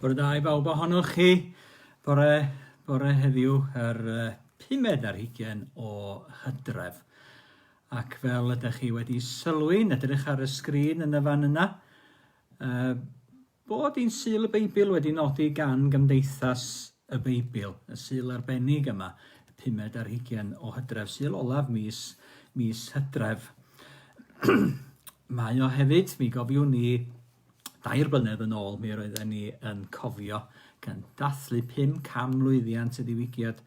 Bore da i bawb ohonoch chi. Bore, bore heddiw, yr pumed ar hugain o Hydref. Ac fel ydych chi wedi sylwi, yn edrych ar y sgrin yn y fan yna, uh, bod un Sul y Beibl wedi nodi gan Gymdeithas y Beibl, y Sul arbennig yma, y pumed ar hugain o Hydref, Sul olaf mis, mis Hydref. Mae o hefyd, mi gofiwn ni, Dair blynedd yn ôl mi roedden ni yn cofio gan dathlu 500 mlwyddiant y Diwygiad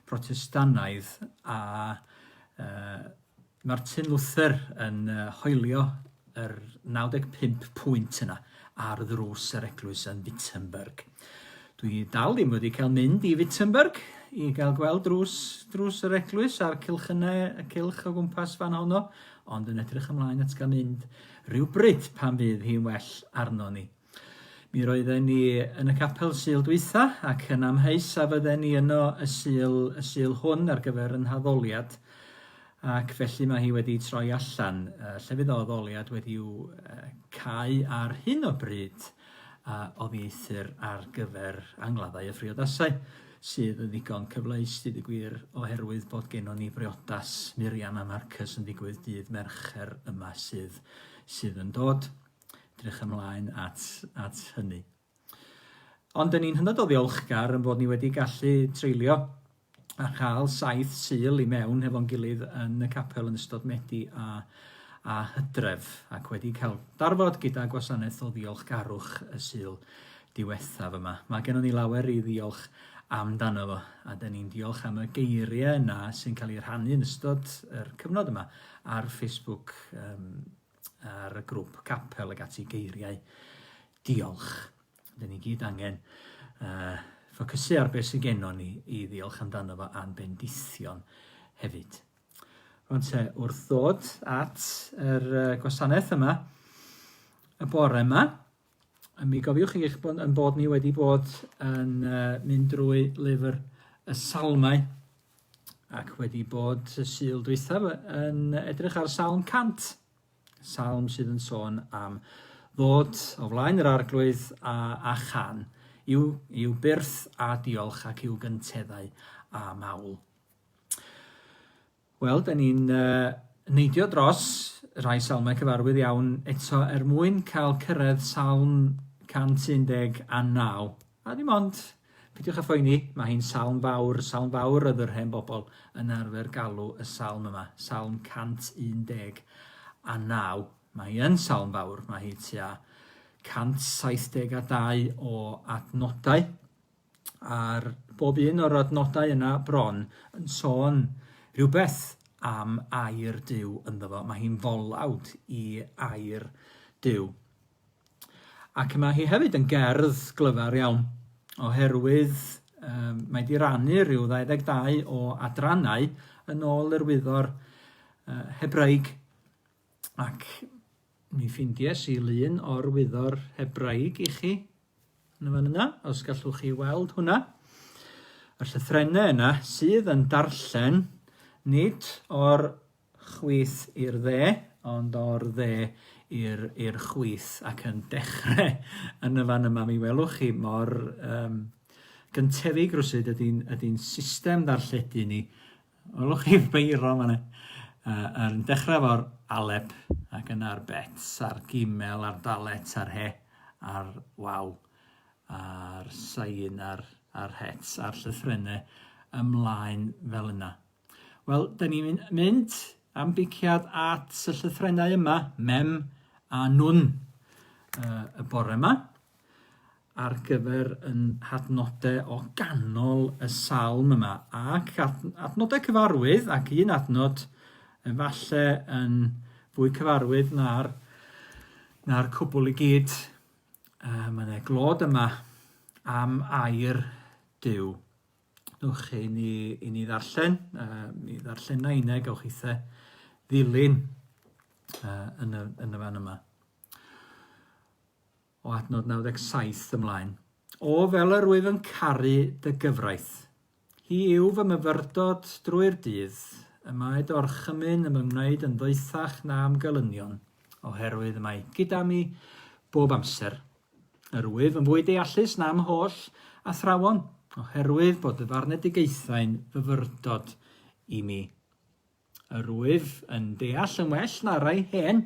Protestannaidd a uh, Martin Luther yn uh, hoelio yr 95 pwynt yna ar ddrws yr eglwys yn Wittenberg. Dwi dal ddim wedi cael mynd i Wittenberg i gael gweld drws, drws yr eglwys a'r cylchynau, y cylch o gwmpas fan honno, ond yn edrych ymlaen at gael mynd rhywbryd pan fydd hi'n well arno ni. Mi roedden ni yn y capel Sul dwytha ac yn amheus a fydden ni yno y Sul, y Sul hwn ar gyfer yn haddoliad ac felly mae hi wedi troi allan. Llefydd o addoliad wedi'w cau ar hyn o bryd a oddieithr ar gyfer angladdau a phriodasau, sydd yn ddigon cyfleus, dweud y gwir, oherwydd bod gennon ni briodas Miriam a Marcus yn digwydd dydd Mercher yma sydd, sydd yn dod. Drych ymlaen at, at hynny. Ond dyn ni'n hynod o ddiolchgar yn bod ni wedi gallu treulio a chael saith Sul i mewn hefo'n gilydd yn y capel yn ystod Medi a, a Hydref, ac wedi cael darfod gyda gwasanaeth o ddiolchgarwch y Sul diwethaf yma. Mae gennon ni lawer i ddiolch amdano fo, a dyn ni'n diolch am y geiriau yna sy'n cael eu rhannu yn ystod yr cyfnod yma ar Facebook, um, ar y grwp capel ac ati geiriau diolch. Dyn ni gyd angen uh, ffocysu ar beth sydd gennon ni i ddiolch amdano fo a'n bendithion hefyd. Rwan te, wrth ddod at yr uh, gwasanaeth yma, y bore yma, mi gofiwch chi eich bod, yn bod ni wedi bod yn uh, mynd drwy lyfr y Salmau ac wedi bod y Sul dwythaf yn edrych ar Salm 100. Salm sydd yn sôn am ddod o flaen yr Arglwydd a, a chan, i'w, i'w byrth a diolch ac i'w gynteddau a mawl. Wel, da ni'n uh, neidio dros rhai salmau cyfarwydd iawn eto er mwyn cael cyrraedd salm 119. A dim ond, peidiwch â phoeni, mae hi'n salm fawr, salm fawr oedd yr hen bobl yn arfer galw y salm yma, salm 119. Mae hi yn salm fawr, mae hi tua 172 o adnodau, a'r bob un o'r adnodau yna bron yn sôn rhywbeth am air Duw ynddo fo. Mae hi'n folawd i air Duw. Ac mae hi hefyd yn gerdd glyfar iawn, oherwydd um, mae di rannu rhyw 22 o adrannau yn ôl yr wyddor uh, Hebraeg. Ac mi ffindies i lun o'r wyddor Hebraeg i chi yn y fan yna, os gallwch chi weld hwnna. Y llythrennau yna sydd yn darllen nid o'r chwith i'r dde, ond o'r dde i'r i'r chwith ac yn dechrau yn y fan yma. Mi welwch chi mor um, gyntefig rwsyd ydy'n ydy system ddarlledu ni. Welwch chi beiro yma. Uh, yn dechrau efo'r Alep ac yna'r Bet a'r Gimel a'r Dalet a'r He a'r Waw a'r Sain a'r, a'r Het a'r llythrennau ymlaen fel yna. Wel, da ni'n mynd am biciad at y llythrennau yma, mem a nwn, uh, y bore yma, ar gyfer yn hadnodau o ganol y salm yma, ac adnodau cyfarwydd, ac un adnod efallai yn fwy cyfarwydd na'r, na'r cwbl i gyd. Uh, mae yna glod yma am air Duw. Newch chi i ni, i ni ddarllen, uh, mi ddarllena inne, gawch chithe ddilyn uh, yn, y, yn y fan yma. O adnod 97 ymlaen. O, fel yr wyf yn caru dy gyfraith. Hi yw fy myfyrdod drwy'r dydd, y mae dy orchymyn yn fy ngwneud yn ddoethach na'm gelynion, oherwydd y mae gyda mi bob amser. Yr wyf yn fwy deallus na'm holl athrawon, oherwydd bod dy farnedigaethau'n fyfyrdod i mi. Yr wyf yn deall yn well na rai hen,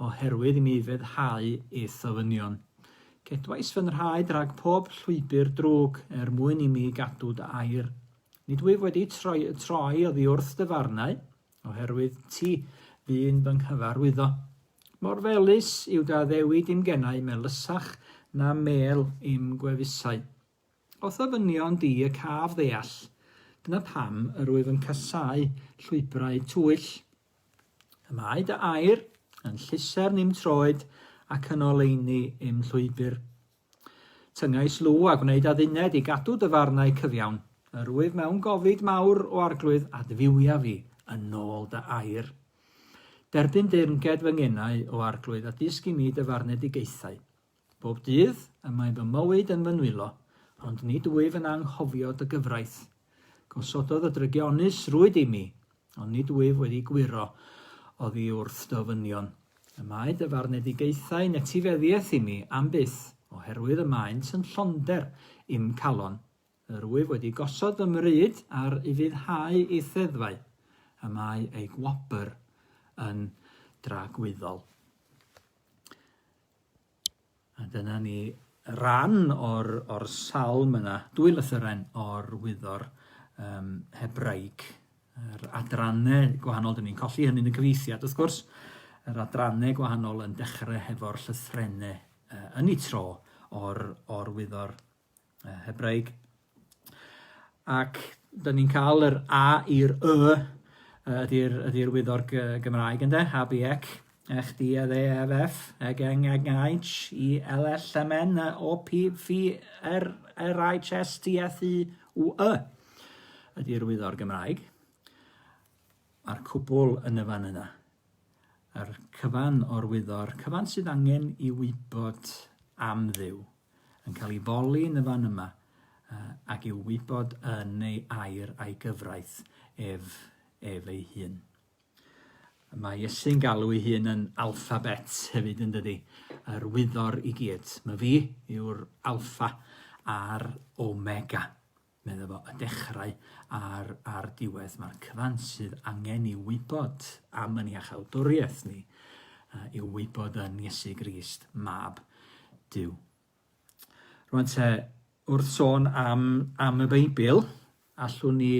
oherwydd i mi feddhau i'th ofynion. Cedwais fy nhraed rhag pob llwybr drwg, er mwyn i mi gadw dy air. Nid wyf wedi troi, troi oddi wrth dy farnau, oherwydd ti fu'n fy nghyfarwyddo. Mor felys yw dy addewid i'm genau melysach na mêl i'm gwefusau. O'th ofynion di y caf ddeall, dyna pam yr wyf yn casáu llwybrau twyll. Y mae dy air yn llusern i'm troed ac yn oleuni i'm llwybr. Tyngais lw a gwneud adduned i gadw dy farnau cyfiawn. Yr wyf mewn gofid mawr, O Arglwydd, adfywia fi yn ôl dy air. Derbyn deyrnged fy ngenau, O Arglwydd, a dysg i mi dy farnedigaethau. Bob dydd y mae fy mywyd yn fy nwylo, ond nid wyf yn anghofio dy gyfraith. Gosododd y drygionus rwyd i mi, ond nid wyf wedi gwyro oddi wrth dy ofynion. Y mae dy farnedigaethau'n etifeddiaeth i mi am byth, oherwydd y maent yn llonder i'm calon. Yr wyf wedi gosod fy mryd ar ufuddhau i'th ddeddfau, y mae eu gwobr yn dragwyddol. A dyna ni ran o'r, or salm yna, dwy lythyren o'r wyddor um, Hebraeg. Yr adrannau gwahanol, dyn ni'n colli hynny yn y cyfieithiad wrth gwrs, yr adrannau gwahanol yn dechrau hefo'r llythrennau uh, yn ei tro o'r, or wyddor Hebraeg. Ac dyn ni'n cael yr A i'r Y ydy'r ydy wyddor Gymraeg ynde, A, B, C, H, D, E, D, F, F, E, G, N, G, H, I, L, L, M, N, O, P, F, R, R, H, S, T, F, U, U, Y ydy'r wyddor Gymraeg. A'r cwbl yn y fan yna. Yr cyfan o'r wyddor, cyfan sydd angen i wybod am Dduw. yn cael ei foli yn y fan yma, ac i'w wybod yn ei air a'i gyfraith ef, ef ei hun. Mae Iesu'n galw ei hun yn alffabet hefyd yn dydi, yr wyddor i gyd. Mae fi yw'r alffa a'r omega, medda fo, y dechrau a'r, a'r diwedd. Mae'r cyfan sydd angen i wybod am yn iachawdwriaeth ni i'w wybod yn Iesu Grist, Mab Duw. Rwan te, wrth sôn am, am y Beibl, allwn ni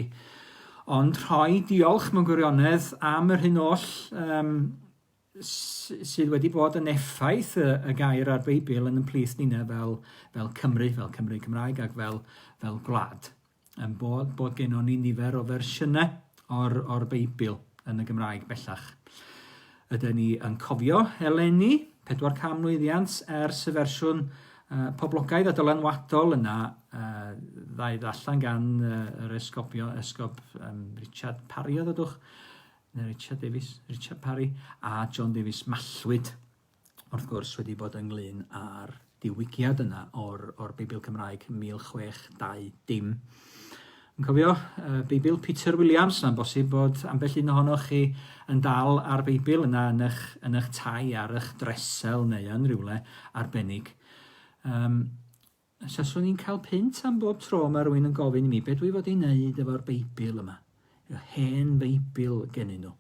ond rhoi diolch mewn gwirionedd am yr hyn oll um, sydd wedi bod yn effaith y, y gair a'r Beibl yn y plith ninnau fel, fel Cymru, fel Cymru Cymraeg ac fel, fel gwlad. Yn bod, bod gennon ni nifer o fersiynau o'r, or Beibl yn y Gymraeg bellach. Ydyn ni yn cofio eleni, 400 mlwyddiant ers y fersiwn uh, poblogaidd a dylanwadol yna uh, ddaeth allan gan uh, yr esgobio, esgob um, Richard Parry oedd ydwch, neu Richard Davies, Richard Parry a John Davies Mallwyd, wrth gwrs wedi bod ynglyn â'r diwygiad yna o'r, or Beibl Cymraeg 1620. Yn cofio uh, Beibl Peter Williams, mae'n bosib bod ambell un ohonoch chi yn dal ar Beibl yna yn eich, yn eich tai, ar eich dresel neu yn rhywle arbennig. Um, Saswn i'n cael punt am bob tro mae rhywun yn gofyn i mi be dwi fod i wneud efo'r Beibl yma. Y hen Beibl gennyn nhw.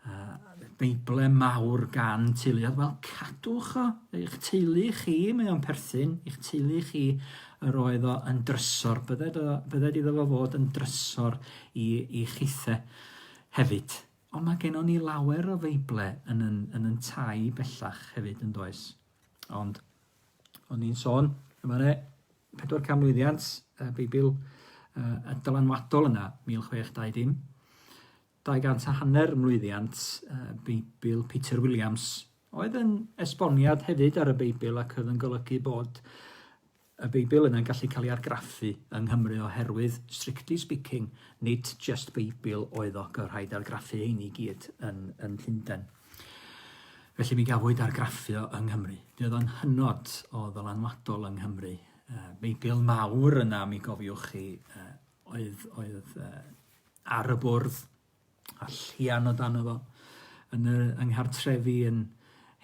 Uh, Beible mawr gan teuluoedd. Wel, cadwch o, eich teulu chi, mae o'n perthyn, i'ch teulu chi yr oedd o yn drysor. Bydded, o, bydded iddo fo fod yn drysor i, i chithe hefyd. Ond mae gennon ni lawer o Feible yn yn, yn, yn tai bellach hefyd yn does. Ond O'n i'n sôn, yma ne, 400 mlwyddiant y Beibl uh, y dylanwadol yna, 1620. 200 a hanner mlwyddiant uh, Beibl Peter Williams, oedd yn esboniad hefyd ar y Beibl ac oedd yn golygu bod y Beibl yna'n gallu cael ei argraffu yng Nghymru oherwydd, strictly speaking, nid just Beibl oedd o, rhaid argraffu heini gyd yn, yn Llundain. Felly mi gafwyd argraffu o yng Nghymru. Mi oedd o'n hynod o ddylanwadol yng Nghymru. Uh, Beibl mawr yna, mi gofiwch chi, uh, oedd, oedd uh, ar y bwrdd a llian o dan fo yn y, yng nghartrefi yn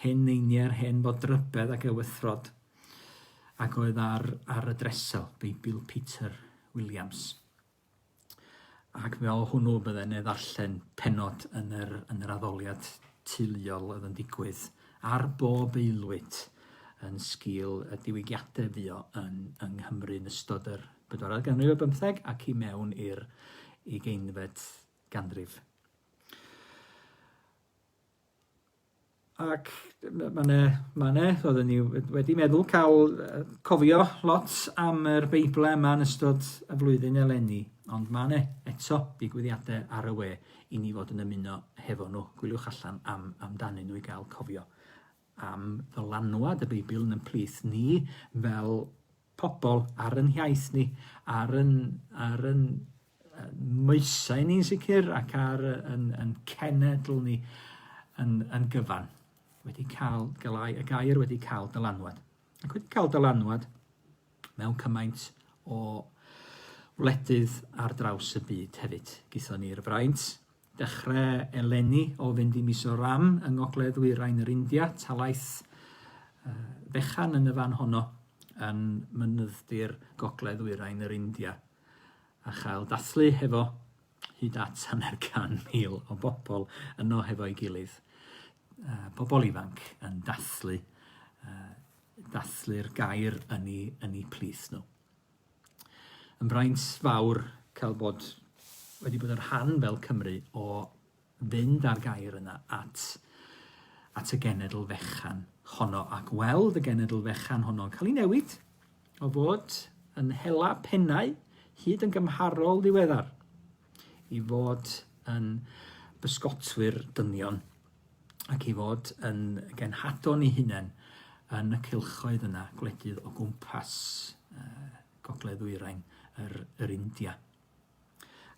hen neiniau'r hen fodrybedd ac ewythrod. Ac oedd ar, ar y dresel, Beibl Peter Williams. Ac fel hwnnw bydden ei ddarllen pennod yn yr, yn yr addoliad teuluol oedd yn digwydd ar bob aelwyd yn sgil y diwygiadau fuo yn, yng Nghymru yn ystod yr bedwaredd ganrif ar bymtheg ac i mewn i'r ugeinfed ganrif. Ac mae 'ne, mae 'ne, oedden ni wedi meddwl cael cofio lot am yr Beiblau yma yn ystod y flwyddyn eleni, ond mae 'ne eto digwyddiadau ar y we i ni fod yn ymuno hefo nhw. Gwyliwch allan am amdanyn nhw i gael cofio am ddylanwad y Beibl yn ein plith ni fel pobl ar yn hiaith ni, ar yn, ar yn moesau ni'n sicr ac ar yn, yn cenedl ni yn, yn gyfan. Wedi cael, galai, y gair wedi cael dylanwad. Ac wedi cael dylanwad mewn cymaint o wledydd ar draws y byd hefyd. Gython ni'r fraint dechrau eleni o fynd i Mizoram yng ngogledd ddwyrain yr India, talaith fechan yn y fan honno yn mynydddir gogledd ddwyrain yr India, a chael dathlu hefo hyd at 500,000 o bobl yno hefo'i gilydd. Pobl ifanc yn dathlu, dathlu'r gair yn eu, yn eu plith nhw. Yn fraint fawr cael bod wedi bod yn rhan fel Cymru o fynd â'r gair yna at at y genedl fechan honno a gweld y genedl fechan honno'n cael ei newid o fod yn hela pennau hyd yn gymharol ddiweddar i fod yn bysgotwyr dynion ac i fod yn genhadon eu hunain yn y cylchoedd yna, gwledydd o gwmpas uh, gogledd-ddwyrain yr, yr India.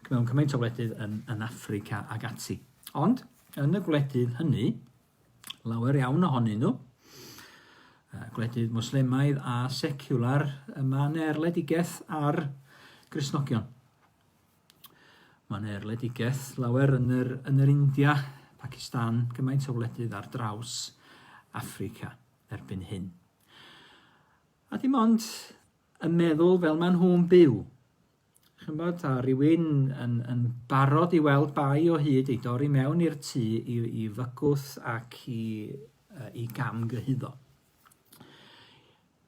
Ac mewn cymaint o wledydd yn, yn Affrica ac ati. Ond, yn y gwledydd hynny, lawer iawn ohonyn nhw, gwledydd Mwslemaidd a seciwlar, y mae yna erledigaeth ar Gristnogion. Mae yna erledigaeth lawer yn yr, yn yr India, Pakistan, gymaint o wledydd ar draws Affrica erbyn hyn. A dim ond yn meddwl fel maen nhw'n byw. Chymod, a rhywun yn, yn barod i weld bai o hyd ei dorri mewn i'r tŷ i, i fygwth ac i, i gam gyhuddo.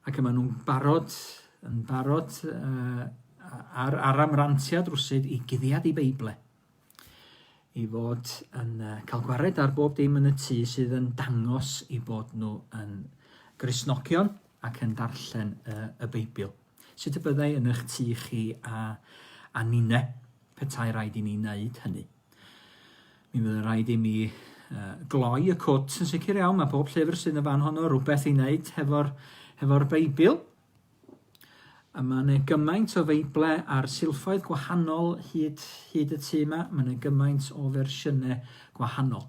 Ac y maen nhw'n barod, yn barod uh, ar, ar amrantiad rwsyd i guddiad i Beible. I fod yn uh, cael gwared ar bob dim yn y tŷ sydd yn dangos i bod nhw yn Gristnogion ac yn darllen y, y Beibl. Sut y byddai yn eich tŷ chi a, a ninne petai rhaid i ni wneud hynny? Mi fydd yn rhaid i mi uh, gloi y cwt yn sicr iawn. Mae pob llyfr sydd yn y fan honno rhywbeth i wneud hefo'r hefo Beibl. A mae yna gymaint o Feible ar silffoedd gwahanol hyd, hyd y tŷ yma. Mae yna gymaint o fersiynau gwahanol.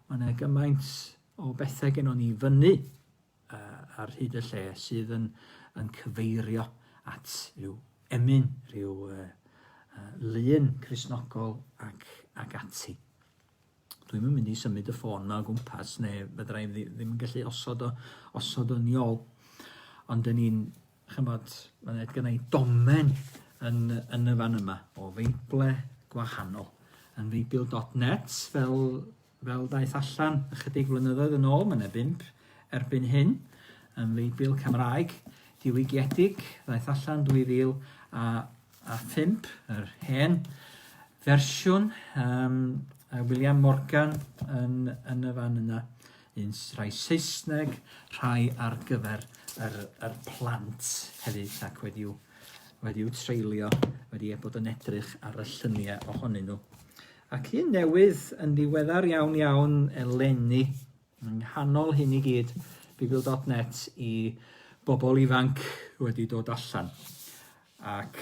Mae yna gymaint o bethau gen o'n i fyny uh, ar hyd y lle sydd yn, yn cyfeirio at rhyw emyn, rhyw uh, uh, lun Cristnogol ac, ac ati. Dwi'm yn mynd i symud y ffôn yma o gwmpas neu fydra i ddim yn gallu osod o, osod o'n i ôl. Ond dyn ni'n, chymod, mae'n edrych gyda i domen yn, yn y fan yma o feible gwahanol. Yn feibl.net fel Fel daeth allan ychydig flynyddoedd yn ôl, mae yna bump erbyn hyn, yn Feibl Cymraeg diwygiedig, ddaeth allan 2005, yr hen fersiwn, um, William Morgan yn, yn y fan yna, un rhai Saesneg, rhai ar gyfer yr, yr plant hefyd, ac wedi'w, wedi'w treulio, wedi bod yn edrych ar y lluniau ohonyn nhw. Ac un newydd yn ddiweddar iawn iawn eleni, yng nghanol hyn i gyd, Beibl dot net i bobl ifanc wedi dod allan ac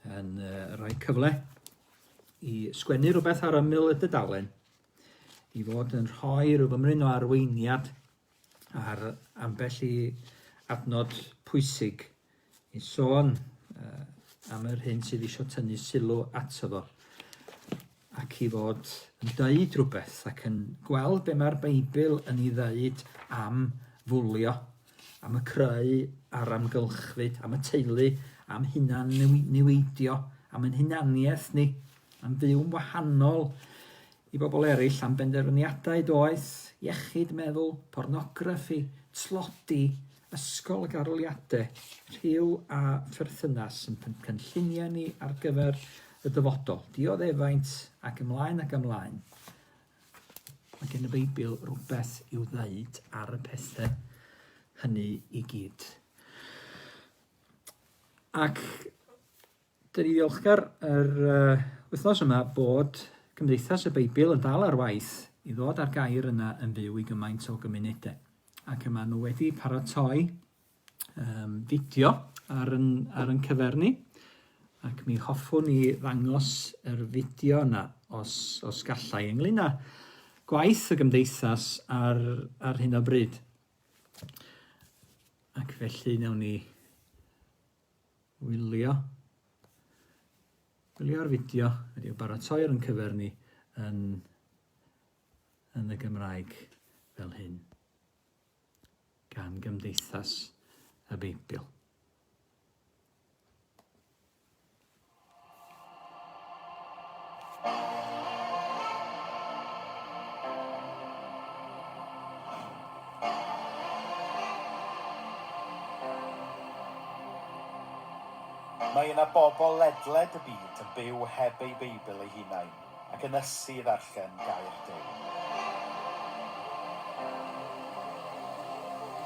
yn uh, rhoi cyfle i sgwennu rhywbeth ar ymyl y dudalen, i fod yn rhoi rhyw fymryn o arweiniad ar ambell i adnod pwysig i sôn uh, am yr hyn sydd eisiau tynnu sylw ato fo ac i fod yn deud rhywbeth ac yn gweld be mae'r Beibl yn ei ddeud am fwlio, am y creu a'r amgylchfyd, am y teulu, am hunan niweidio, am ein hunaniaeth ni, am fyw'n wahanol i bobl eraill, am benderfyniadau doeth, iechyd meddwl, pornograffi, tlodi, ysgol ac arholiadau, rhyw a pherthynas, yn cynlluniau ni ar gyfer y dyfodol, dioddefaint ac ymlaen ac ymlaen. Mae gen y Beibl rhywbeth i'w ddeud ar y pethau hynny i gyd. Ac dyn ni ddiolchgar yr uh, wythnos yma bod Cymdeithas y Beibl yn dal ar waith i ddod â'r gair yna yn fyw i gymaint o gymunedau. Ac y maen nhw wedi paratoi um, fideo ar yn, ar yn cyfer ni. Ac mi hoffwn i ddangos yr fideo yna os, os gallai ynglyn â gwaith y gymdeithas ar, ar hyn o bryd. Ac felly wnawn ni wylio wylio'r fideo wedi baratoi ar yn cyfer ni yn, yn y Gymraeg fel hyn. gan Gymdeithas y Beibl. Mae yna bobl ledled y byd yn byw heb eu Beibl eu hunain. ac yn ysu i ddarllen Gair Duw.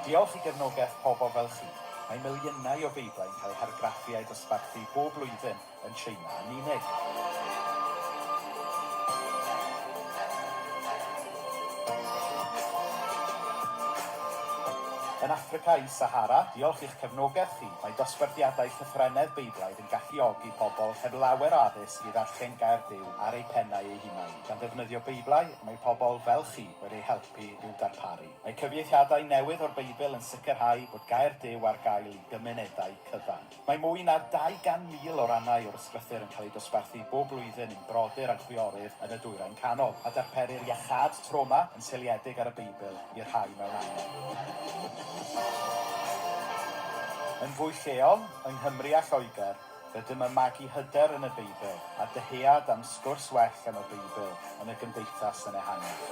Diolch i gefnogaeth pobl fel chi, mae miliynau o Feiblau'n cael eu hargraffu a'u dosbarthu bob blwyddyn yn Tsieina yn unig. Yn Affrica Is-Sahara, diolch i'ch cefnogaeth chi, mae dosbarthiadau llythrennedd Beiblaidd yn galluogi pobl heb lawer o addysg i ddarllen Gair Duw ar eu pennau eu hunain. Gan ddefnyddio Beiblau, mae pobl fel chi wedi eu helpu i'w darparu. Mae cyfieithiadau newydd o'r Beibl yn sicrhau bod Gair Duw ar gael i gymunedau cyfan. Mae mwy na 200,000 o rannau o'r Ysgrythur yn cael eu dosbarthu bob blwyddyn i'n brodyr a'n chwiorydd yn y Dwyrain Canol, a darperir iachâd trawma yn seiliedig ar y Beibl i'r rhai mewn angen. Yn fwy lleol, yng Nghymru a Lloegr, Rydym yn magu hyder yn y Beibl a dyhead am sgwrs well am y Beibl yn y gymdeithas yn ehangach.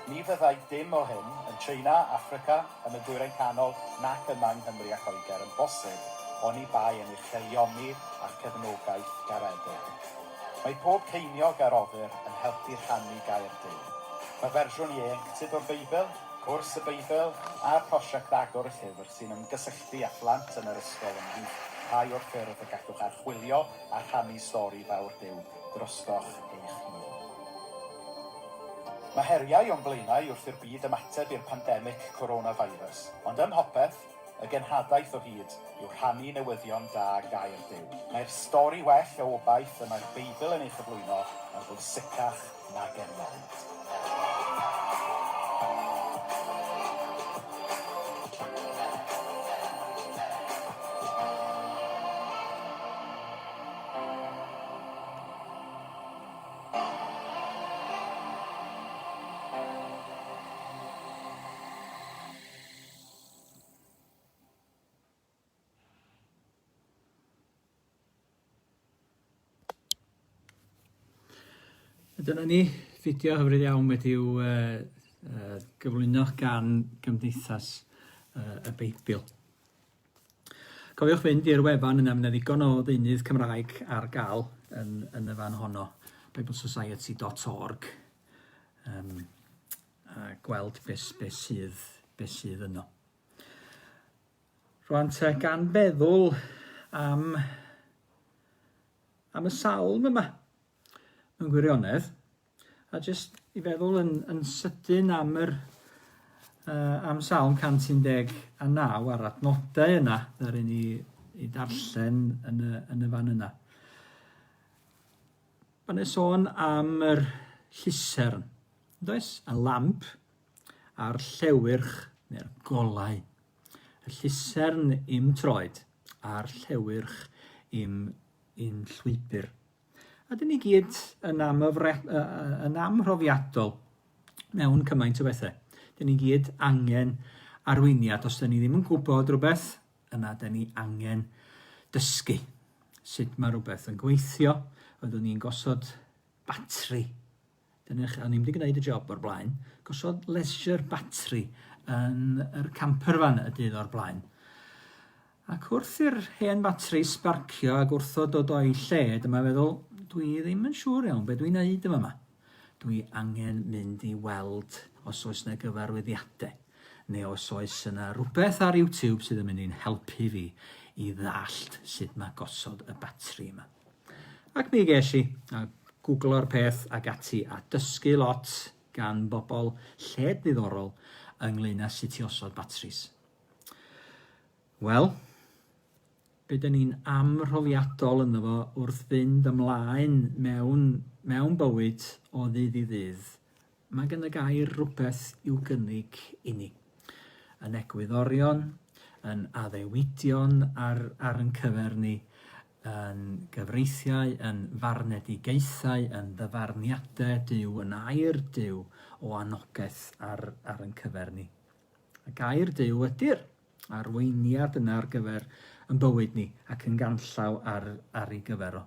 Ni fyddai dim o hyn yn Tsieina, Affrica, yn y Dwyrain Canol nac yma yng Nghymru a Lloegr yn bosib oni bai am eich haelioni a'ch cefnogaeth garedig. Mae pob ceiniog a roddir yn helpu rhannu gair Duw. Mae fersiwn ieuenctid o'r Beibl, Cwrs y Beibl, a'r prosiect Agor y Llyfr sy'n ymgysylltu â phlant yn yr ysgol ymhlith rhai o'r ffyrdd y gallwch archwilio a rhannu stori fawr Duw drostoch eich hun. Mae heriau o'n blaenau wrth i'r byd ymateb i'r pandemig coronavirus, ond ym mhopeth, y genhadaeth o hyd yw rhannu newyddion da Gair Duw. Mae'r stori well o obaith y mae'r Beibl yn ei chyflwyno yn bwysicach nag erioed. Dyna ni, fideo hyfryd iawn wedi'w uh, uh, gyflwyno gan Gymdeithas uh, y Beibl. Cofiwch fynd i'r wefan yna, mae yna ddigon o ddeunydd Cymraeg ar gael yn, yn y fan honno, biblesociety.org. Um, a gweld beth, be sydd, be sydd yno. Rwan te, gan feddwl am, am y salm yma, mewn gwirionedd, a jyst i feddwl yn, yn sydyn am yr uh, am salm 119 a'r adnodau yna ddaru ni i darllen yn y, yn y fan yna. Mae'n yna sôn am yr llusern, does? Y lamp a'r llewyrch neu'r golau. Y llusern i'm troed a'r llewyrch i'm, i'm llwybr. A dyn ni gyd yn, amyfre, yn amhrofiadol mewn cymaint o bethau. Dyn ni gyd angen arweiniad. Os dyn ni ddim yn gwybod rhywbeth, yna dyn ni angen dysgu sut mae rhywbeth yn gweithio. Oeddwn ni'n gosod batri. Dyna chi, o'n i'n wedi gwneud y job o'r blaen. Gosod leisure battery yn yr campervan y dydd o'r blaen. Ac wrth i'r hen batri sbarcio ac wrtho dod o'i lle, dyma feddwl, dwi ddim yn siŵr iawn be dwi'n neud yn fama. Dwi angen mynd i weld os oes 'na gyfarwyddiade, neu os oes yna rwbeth ar YouTube sydd yn mynd i'n helpu fi i ddallt sut mae gosod y batri yma. Ac mi ges i, a gwglo'r peth ac ati, a dysgu lot gan bobl lled ddiddorol ynglyn â sut i osod batris. Wel, be dyn ni'n amhrofiadol ynddo fo wrth fynd ymlaen mewn, mewn bywyd o ddydd i ddydd, mae gan y gair rhywbeth i'w gynnig inni. Yn egwyddorion, yn addewidion ar, ar yn cyfer ni, yn gyfreithiau, yn farnedigaethau, yn ddyfarniadau Duw, yn air Duw o anogaeth ar, ar yn cyfer ni. Y gair Duw ydy'r arweiniad yna ar gyfer yn bywyd ni ac yn ganllaw ar, ar ei gyfer o.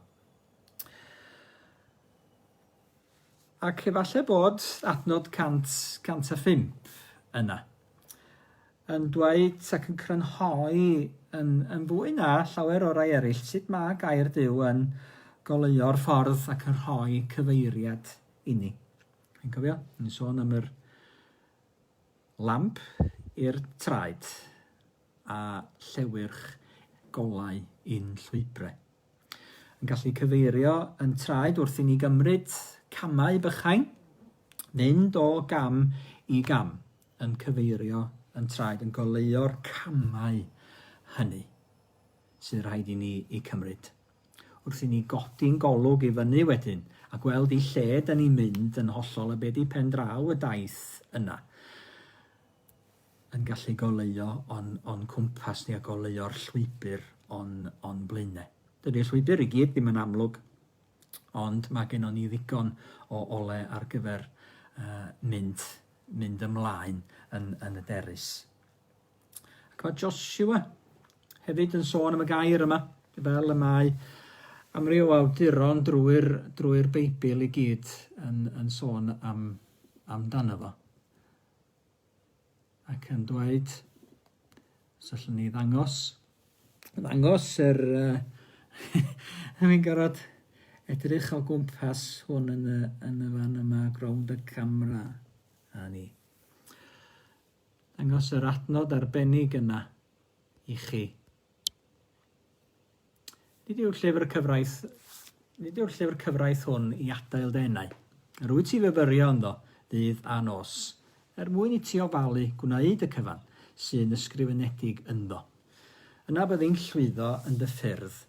Ac efallai bod adnod 100, 105 yna yn dweud ac yn crynhoi yn, yn fwy na llawer o rai eraill sut mae gair Duw yn goleuo'r ffordd ac yn rhoi cyfeiriad inni. Chi'n cofio? Ni'n sôn am yr Lamp i'r traed a llewyrch golau i'n llwybrau. Yn gallu cyfeirio yn traed wrth i ni gymryd camau bychain, mynd o gam i gam, yn cyfeirio yn traed, yn goleuo'r camau hynny sydd rhaid i ni eu cymryd. Wrth i ni godi'n golwg i fyny wedyn a gweld i lle 'da ni'n mynd yn hollol a be 'di pen draw y daith yna, yn gallu goleuo o'n, o'n cwmpas ni a goleuo'r llwybr o'n, o'n blaenau. Dydy'r llwybr i gyd ddim yn amlwg, ond mae gennon ni ddigon o ole ar gyfer uh, mynd, mynd ymlaen yn, yn y derys. Ac mae Joshua hefyd yn sôn am y gair yma, fel y mae amryw o awduron drwy'r drwy Beibl i gyd yn, yn sôn am, amdano fo. Ac yn dweud, os allwn ni ddangos, ddangos yr... Uh, Fi'n gorfod edrych o gwmpas hwn yn y, yn y fan yma, rownd y camera. A ni. Dangos yr adnod arbennig yna i chi. Nid yw'r llyfr cyfraith, nid yw'r llyfr cyfraith hwn i adael dy enau. Yr wyt ti fyfyrio ynddo ddydd a nos, er mwyn i ti ofalu gwneud y cyfan sy'n ysgrifenedig ynddo. Yna byddi'n llwyddo yn dy ffyrdd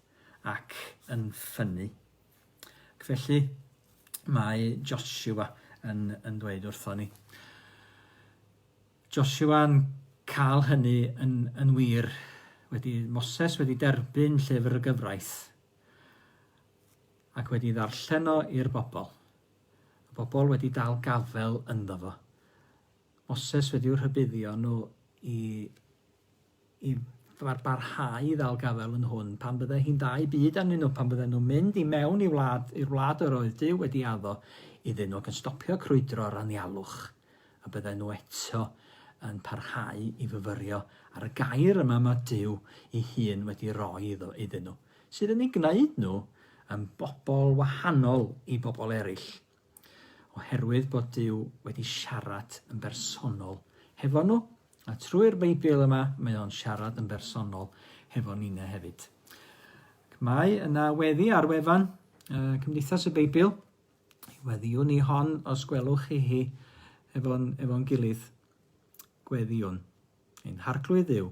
ac yn ffynnu. Ac felly mae Joshua yn, yn dweud wrtho ni. Joshua'n cael hynny yn, yn wir. Wedi, Moses wedi derbyn llyfr y gyfraith ac wedi ddarllen o i'r bobl. Y bobl wedi dal gafel ynddo fo. Moses wedi'u rhybuddio nhw i i barhau i ddal gafael yn hwn pan bydde hi'n dau byd arnyn nhw, pan bydden nhw'n mynd i mewn i wlad, i'r wlad yr oedd Duw wedi addo iddyn nhw ac yn stopio crwydro'r anialwch, a bydden nhw eto yn parhau i fyfyrio ar y gair yma mae Duw ei hun wedi roi iddo, iddyn nhw, sydd yn eu gwneud nhw yn bobl wahanol i bobl eraill, oherwydd bod Duw wedi siarad yn bersonol hefo nhw A trwy'r Beibl yma, mae o'n siarad yn bersonol hefo ninne hefyd. Ac mae yna weddi ar wefan uh, Cymdeithas y Beibl. Weddiwn ni hon os gwelwch chi hi efo'n efo gilydd. Gweddiwn. Ein Harglwydd Dduw,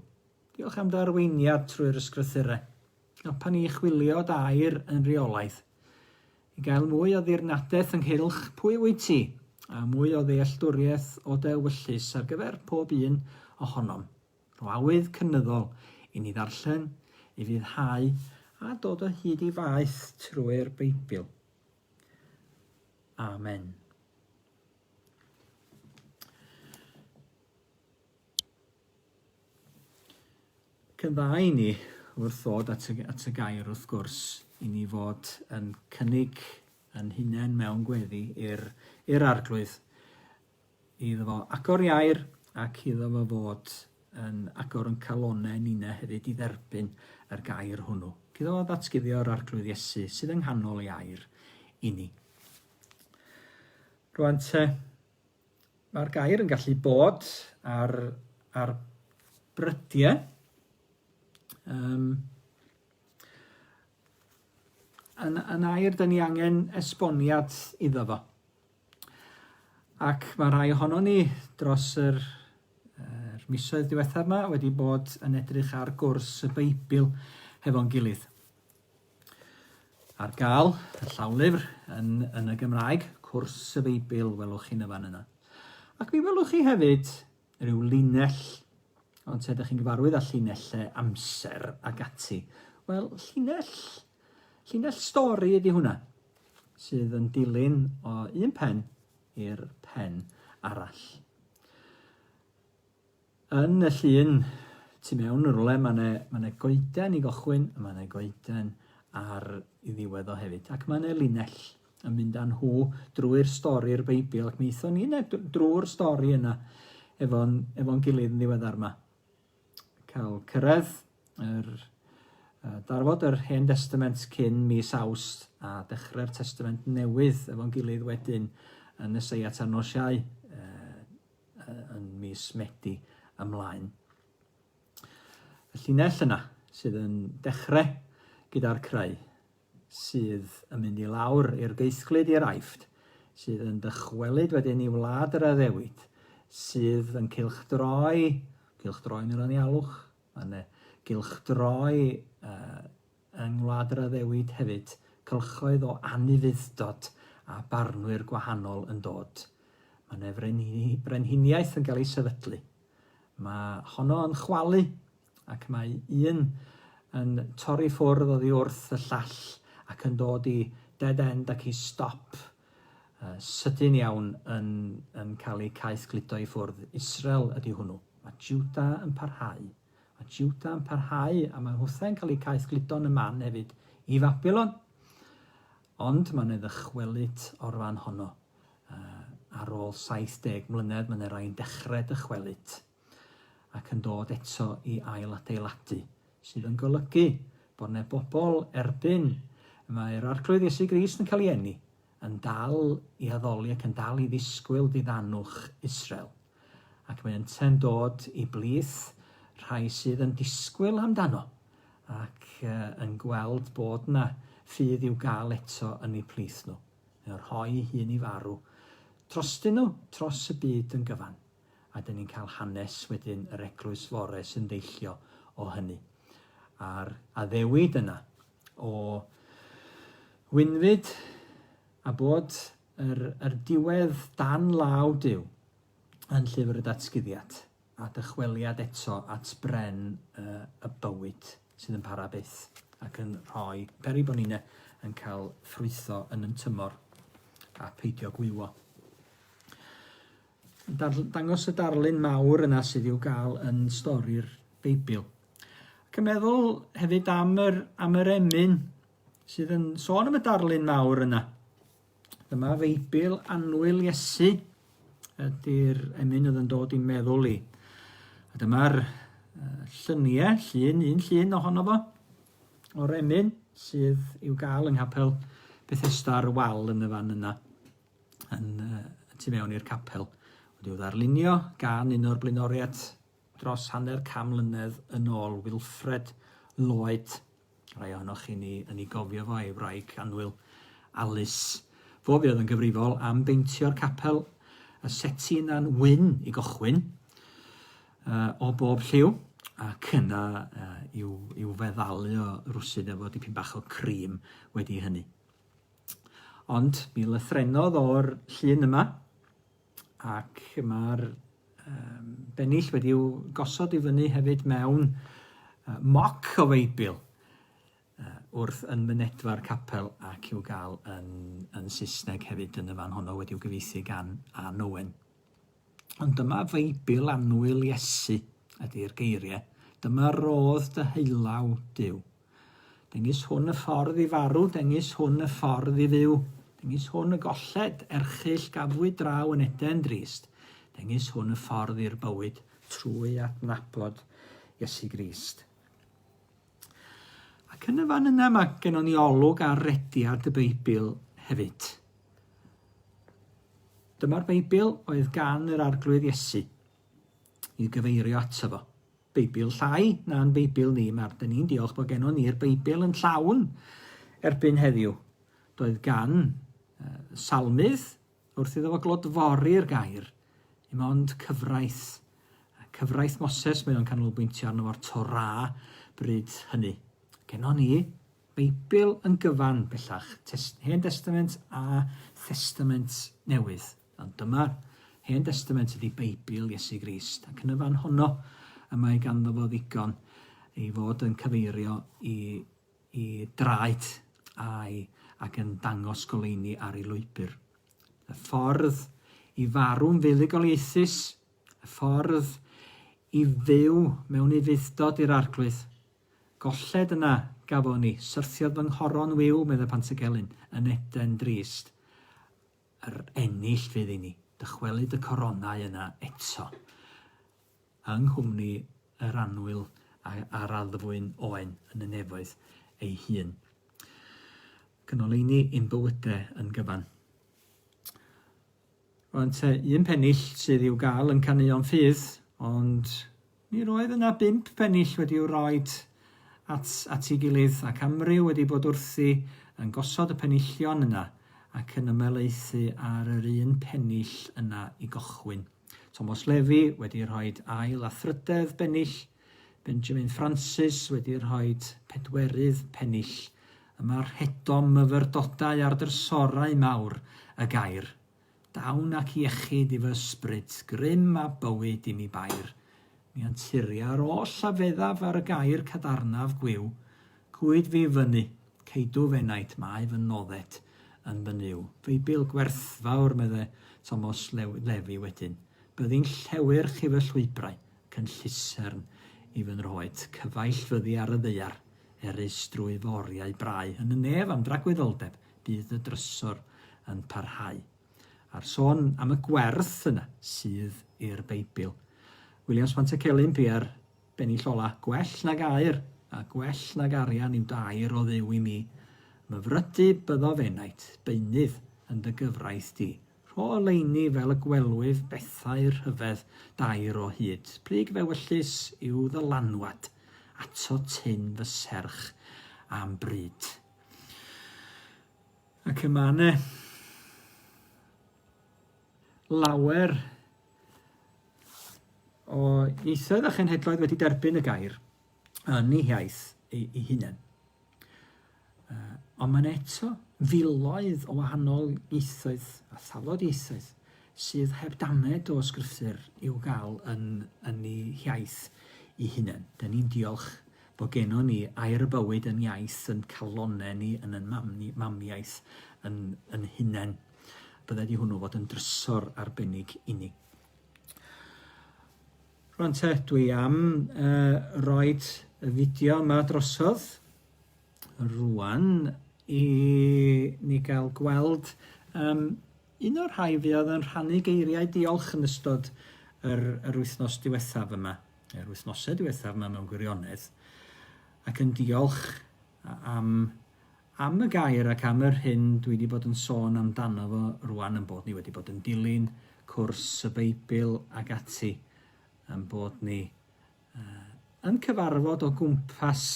diolch am dy arweiniad trwy'r ysgrythurau. Helpa ni i chwilio dy air yn rheolaidd. I gael mwy o ddirnadaeth ynghylch pwy wyt ti, a mwy o ddealltwriaeth o dy ewyllys ar gyfer pob un ohonom. Rho awydd cynyddol i ni ddarllen, ufuddhau, a dod o hyd i faeth trwy'r Beibl. Amen. Ac yn dda i ni, wrth ddod at y, at y gair wrth gwrs, i ni fod yn cynnig yn hunain mewn gweddi i'r, i'r Arglwydd, iddo fo agor i air ac iddo fo fod yn agor yn calonau ninne hefyd i dderbyn yr gair hwnnw. Ac iddo fo ddatguddio'r Arglwydd Iesu sydd yng nghanol ei air i ni. Rwan te, Mae'r gair yn gallu bod ar, ar brydiau. Um, yn, yn air, dyn ni angen esboniad iddo fo. Ac mae rhai ohono ni dros yr, yr misoedd diwethaf yma wedi bod yn edrych ar gwrs y Beibl hefo'n gilydd. Ar gael, y llawlyfr yn, yn y Gymraeg, Cwrs y Beibl, welwch chi'n y fan yna. Ac mi welwch chi hefyd rhyw linell, ond te ydych chi'n gyfarwydd â llinellau amser ac ati. Wel, llinell, llinell stori ydy hwnna, sydd yn dilyn o un pen i'r pen arall. Yn y llun tu mewn yn rwle ma' 'ne ma' 'ne goeden i gychwyn a ma' 'ne goeden ar 'i ddiwedd o hefyd ac ma' 'ne linell yn mynd â nhw drwy'r stori'r Beibl ac mi aethon ni yna drwy'r stori yna efo'n efo'n gilydd yn ddiweddar 'ma. Cael cyrraedd yr uh, darfod yr Hen Destament cyn mis Awst a dechrau'r Testament Newydd efo'n gilydd wedyn yn y Seiat ar nos Iau uh, yn mis Medi ymlaen. Y llinell yna sydd yn dechrau gyda'r creu, sydd yn mynd i lawr i'r geithglyd i'r Aifft, sydd yn dychwelyd wedyn i wlad yr addewid, sydd yn cylchdroi, cylchdroi yn yr anialwch, mae yna gylchdroi uh, Yng Ngwlad yr Addewid hefyd, cylchoedd o anufudd-dod a barnwyr gwahanol yn dod. Mae 'ne frenhiniaeth yn cael ei sefydlu. Mae honno yn chwalu, ac mae un yn torri ffwrdd oddi wrth y llall ac yn dod i dead end ac i stop sydyn iawn yn, yn cael ei caethgludo i ffwrdd. Israel ydy hwnnw. Mae Juda yn parhau. Mae Juda yn parhau a mae nhwthau'n cael eu caethgludo yn y man hefyd i Fabilon. Ond mae'n ei ddychwelyd o'r fan honno. Uh, ar ôl 70 mlynedd mae yna rai'n dechrau dychwelyd ac yn dod eto i ail adeiladu, sydd yn golygu bod yna bobl erbyn mae'r Arglwydd Iesu Grist yn cael ei eni yn dal i addoli ac yn dal i ddisgwyl diddanwch Israel. Ac mae yntau'n dod i blith rhai sydd yn disgwyl amdano ac yn gweld bod 'na ffydd i'w gael eto yn eu plith nhw. Mae o'n rhoi ei hun i farw trostyn nhw, tros y byd yn gyfan. A dyn ni'n cael hanes wedyn yr eglwys fore sy'n deillio o hynny. A'r addewid yna o wynfyd a bod yr, yr diwedd dan law Duw yn llyfr y datguddiad a dychweliad eto at bren y, y bywyd sydd yn para byth ac yn rhoi peri bod ni'n yn cael ffrwytho yn yn tymor a peidio gwywo. Dangos y darlun mawr yna sydd i'w gael yn stori'r Beibl. Ac yn meddwl hefyd am yr, am yr emyn sydd yn sôn am y darlun mawr yna. Dyma Feibl annwyl Iesu ydy'r emyn oedd yn dod i'n meddwl i. A dyma'r lluniau, llun, un llun ohono fo, o'r emyn sydd i'w gael yng nghapel Bethesda ar y wal yn y fan yna, yn, uh, tu mewn i'r capel. Wedi'w ddarlunio gan un o'r blaenoriaid dros hanner can mlynedd yn ôl, Wilfred Lloyd. Rhai ohonoch chi'n ei, yn ei gofio fo, ei wraig annwyl Alice. Fo fuodd yn gyfrifol am beintio'r capel, y seti yna'n wyn i gychwyn, uh, o bob lliw, ac yna uh, i'w, i'w feddalu o rwsyd efo dipyn bach o cream wedi hynny. Ond mi lythrenodd o'r llun yma, ac mae'r um, bennill wedi'w gosod i fyny hefyd mewn uh, moc o Feibl uh, wrth yn mynedfa'r capel ac i'w gael yn, yn Saesneg hefyd yn y fan honno wedi'w gyfieithu gan Ann Owen. Ond dyma Feibl annwyl Iesu ydy'r geiriau. Dyma rodd dy heulaw, Duw. Dengys hwn y ffordd i farw, dengys hwn y ffordd i fyw. Dengys hwn y golled erchyll gafwyd draw yn Eden drist. Dengys hwn y ffordd i'r bywyd trwy adnabod Iesu Grist. Ac yn y fan yna mae gennon ni olwg ar rediad y Beibl hefyd. Dyma'r Beibl oedd gan yr Arglwydd Iesu i gyfeirio ato fo. Beibl llai na'n Beibl ni, mae'r dyn ni'n diolch bod gennon ni'r Beibl yn llawn erbyn heddiw. Doedd gan uh, salmydd wrth iddo fo glodfori'r gair, dim ond cyfraith. Cyfraith Moses mae o'n canolbwyntio arno fo'r Torah bryd hynny. Gennon ni Beibl yn gyfan bellach, Hen Destament a Thestament Newydd. Ond dyma'r Hen Destament ydi Beibl Iesu Grist, ac yn y fan honno y mae ganddo fo ddigon ei fod yn cyfeirio i, i draed a'i ac yn dangos goleuni ar ei lwybr. Y ffordd i farw'n fuddugoliaethus, y ffordd i fyw mewn ufudd-dod i'r Arglwydd. Golled yna gafon ni, syrthiodd fy nghoron wiw, meddai Pantycelyn, yn Eden drist. Yr ennill fydd i ni dychwelyd y coronau yna eto yng nghwmni yr annwyl a'r addfwyn Oen yn y nefoedd ei hun. Ac yn oleuni ein bywydau yn gyfan. Rwan te, un pennill sydd i'w gael yn Caneuon Ffydd, ond Mi roedd yna bump pennill wedi'u roid at at ei gilydd ac amryw wedi bod wrthi yn gosod y penillion yna ac yn ymhelaethu ar yr un pennill yna i gochwyn. Tomos Lefi wedi rhoid ail a thrydedd bennill, Benjamin Francis wedi rhoid pedwerydd pennill. Yma rhedom myfyrdodau ar drysorau mawr y gair. Dawn ac iechyd i fy ysbryd, grym a bywyd i mi bair. Mi anturia'r oll a feddaf ar y gair cadarnaf gwiw. Cwyd fi fyny, ceidw f'enaid, mae fy nodded yn fy Nuw. Feibl gwerthfawr, medde Tomos Lefi wedyn. Byddi'n llewyrch i fy llwybrau, ac yn llusern i fy nrhoed. Cyfaill fyddi ar y ddaear, erys drwy fy oriau brau. Yn y nef am dragwyddoldeb, bydd y drysor yn parhau. A'r sôn am y gwerth yna sydd i'r Beibl. Williams Pantycelyn pia'r bennill ola, gwell nag aur, a gwell nag arian yw d'air o Dduw i mi. Myfrydu byddo f'enaid, beunydd yn dy gyfraith di. Rho oleuni fel y gwelwyf bethau rhyfedd dair o hyd. Plyg f'ewyllys yw ddylanwad, ato tyn fy serch am bryd. Ac y mae yna lawer o ieithoedd a chenhedloedd wedi derbyn y gair yn ei hiaith ei, ei hunain. Uh, ond mae'n eto filoedd o wahanol ieithoedd a thafod ieithoedd sydd heb damed o ysgrythur i'w gael yn, yn ei hiaith ei hunain. Dyn ni'n diolch Bod gennon ni air y bywyd yn iaith yn calonne ni, yn yn mam ni, mamiaith yn, yn hunain. Byddai di hwnnw fod yn drysor arbennig i ni. Rwan te, dwi am uh, roed y fideo yma drosodd rwan i ni gael gweld um, un o'r rhai fuodd yn rhannu geiriau diolch yn ystod yr, yr wythnos diwethaf yma. yr wythnosau diwethaf yma mewn gwirionedd, ac yn diolch am, am y gair ac am yr hyn dwi wedi bod yn sôn amdano fo rwan yn bod ni wedi bod yn dilyn cwrs y Beibl ac ati, yn bod ni uh, yn cyfarfod o gwmpas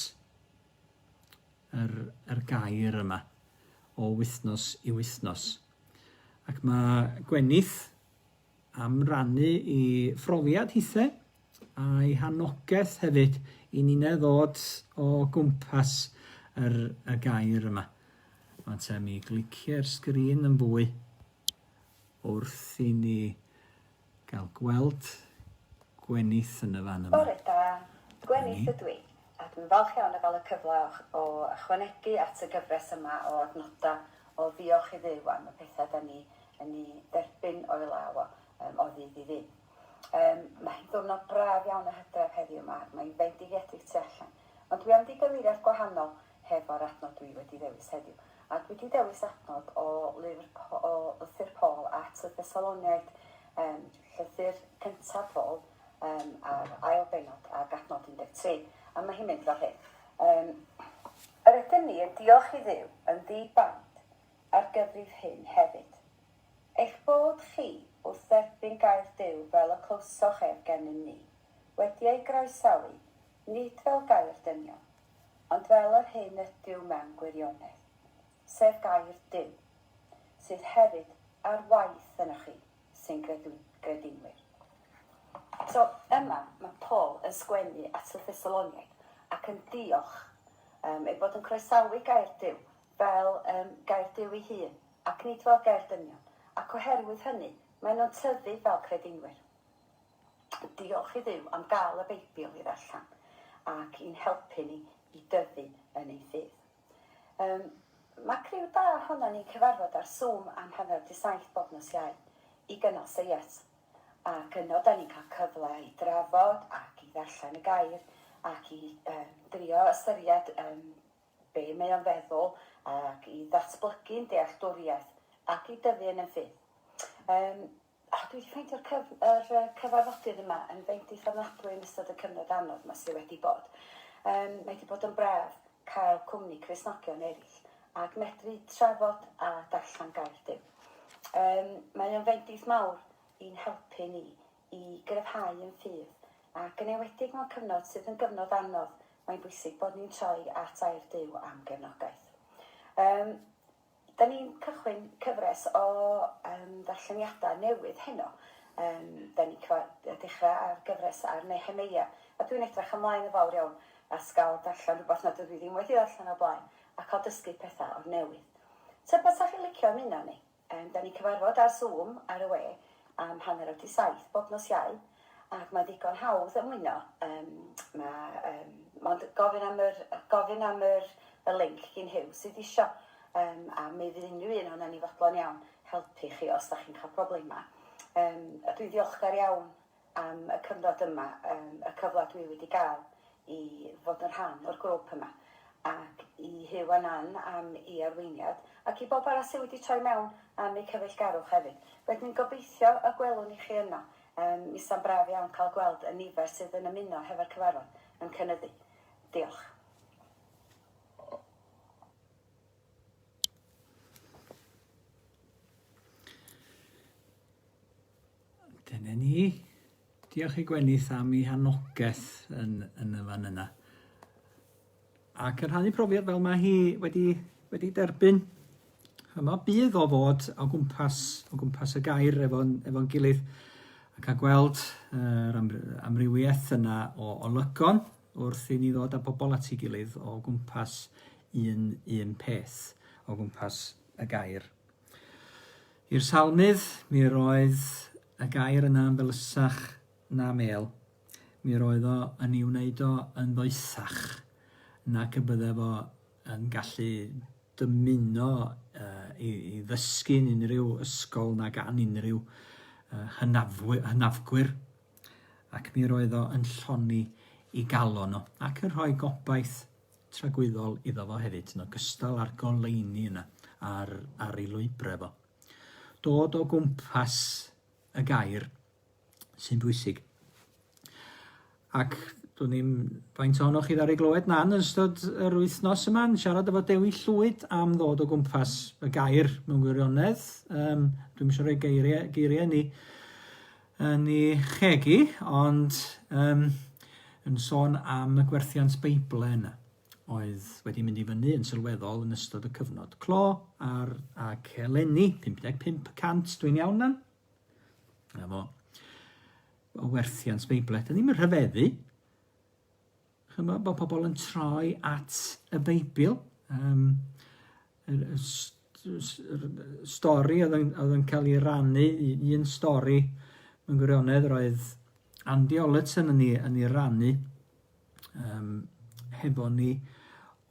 yr, yr gair yma o wythnos i wythnos. Ac mae Gwenith am rannu i phrofiad hithe a'i hanogaeth hefyd i ninne ddod o gwmpas yr, y gair yma. Rwan te, mi glicie'r sgrin yn fwy wrth i ni gael gweld Gwenith yn y fan yma. Bore da, Gwenith ydw i, a dwi'n falch iawn o gael y cyfle o ychwanegu at y gyfres yma o adnodau o ddiolch i Dduw am y pethau da ni yn ei dderbyn o'i law o, um, o ddydd i ddydd. Um, mae hi'n ddiwrnod braf iawn o hydref heddiw yma, mae'n fendigedig tu allan. Ond dwi am di gyfeiriad gwahanol hefo'r adnod dwi wedi ddewis heddiw. A dwi wedi dewis adnod o lyfr o lythyr Paul at y Thessaloniaid, um, llythyr cyntaf Paul um, a'r ail bennod ag adnod 13. A mae hi'n mynd fel hyn. Um, yr ydym ni yn diolch i Dduw yn ddi-baid ar gyfrif hyn hefyd. Eich bod chi, wrth dderbyn gair Duw fel y clywsoch ef gennym ni, wedi ei groesawu, nid fel gair dynion, ond fel yr hyn ydyw mewn gwirionedd, sef gair Duw, sydd hefyd ar waith ynoch chi sy'n gredinwyr. So, yma mae Paul yn sgwennu at y Thessaloniaid ac yn diolch um, ei bod yn croesawu gair Duw fel um, gair Duw ei hun, ac nid fel gair dynion, ac oherwydd hynny, maen nhw'n tyfu fel credinwyr. Diolch i Dduw am gael y Beibl i ddarllen ac i'n helpu ni i dyfu yn ein ffydd. Um, mae criw da ohono ni'n cyfarfod ar Zoom am hanner di saith bob nos Iau i gynnal seiat. Ac yno da ni'n cael cyfle i drafod ac i ddarllen y gair ac i um, drio ystyried um, be mae o'n feddwl ac i ddatblygu'n dealltwriaeth ac i dyfu yn 'yn ffydd. Yym, o, dwi 'di ffeindio'r cyf- yr yy cyfarfodydd yma yn fendith ofnadwy yn ystod y cyfnod anodd 'ma sy wedi bod. Yym, mae 'di bod yn braf cael cwmni Cristnogion eraill ac medru trafod a darllen gair Duw. Yym, mae o'n fendith mawr i'n helpu ni i gryfhau yn ffydd, ac yn enwedig mewn cyfnod sydd yn gyfnod anodd, mae'n bwysig bod ni'n troi at air Duw am gefnogaeth. Um, da ni'n cychwyn cyfres o um, ddarlleniadau newydd heno. Um, da ni'n dechrau ar gyfres ar Nehemeia, a dwi'n edrych ymlaen yn fawr iawn at gael darllen rhywbeth nad ydw i ddim wedi ddarllen o'r blaen, a cael dysgu pethau o'r newydd. Tybed sa chi'n licio ymuno ni? Yym, 'dan ni'n cyfarfod ar Zoom ar y we am hanner awr 'di saith bob nos Iau, ac mae'n ddigon hawdd ymuno. Yym, ma' yym, mond gofyn am yr gofyn am yr y linc gin Huw sydd isio, yym, a mi fydd unrhyw un ohonan ni fodlon iawn helpu chi os 'dach chi'n cael problemau. Yym, a dwi'n ddiolchgar iawn am y cyfnod yma, yym, y cyfle dwi wedi gael i fod yn rhan o'r grwp yma, ac i Huw a Nan am ei arweiniad, ac i bawb arall sydd wedi troi mewn am eu cyfeillgarwch hefyd. Wedyn gobeithio y gwelwn i chi yno. Yym, mi 'sa'n braf iawn cael gweld y nifer sydd yn ymuno hefo'r cyfarfod yn cynyddu. Diolch. Dyna ni. Diolch i Gwenith am ei hanogaeth yn, yn y fan yna. Ac yn rhannu profiad fel mae hi wedi, wedi derbyn yma bydd o fod o gwmpas, o gwmpas y gair efo'n efo gilydd ac a gweld yr amrywiaeth yna o olygon wrth i ni ddod â pobl at ei gilydd o gwmpas un, un peth, o gwmpas y gair. I'r salmydd, mi roedd y gair yna yn felysach na mêl. Mi roedd o yn ei wneud o yn ddoethach nac y bydde fo yn gallu dymuno uh, i, i ddysgu yn unrhyw ysgol na gan unrhyw uh, hynafwy, hynafgwyr. Ac mi roedd o yn lloni i galon o ac yn rhoi gobaith tragwyddol iddo fo hefyd, yn ogystal â'r goleuni yna ar, ar ei lwybrau fo. Dod o gwmpas y gair sy'n bwysig. Ac dwn i'm faint ohonoch chi ddaru glywed Nan yn ystod yr wythnos yma yn siarad efo Dewi Llwyd am ddod o gwmpas y gair mewn gwirionedd. Um, dwi'm eisiau rhoi geiriau, geiriau ni yn ei cheg hi, ond um, yn sôn am y gwerthiant Beiblau yna oedd wedi mynd i fyny yn sylweddol yn ystod y cyfnod clo a'r, ac eleni, 55 y cant, dwi'n iawn nan? Na fo. O werthiant Beiblau. Dyn ni'n rhyfeddu. Chymod, bod pobl yn troi at y Beibl. Um, yr, y, y stori oedd yn, oedd yn cael ei rannu, un stori mewn gwirionedd, roedd Andy Ollerton yn ei, yn ei rannu um, hefo ni,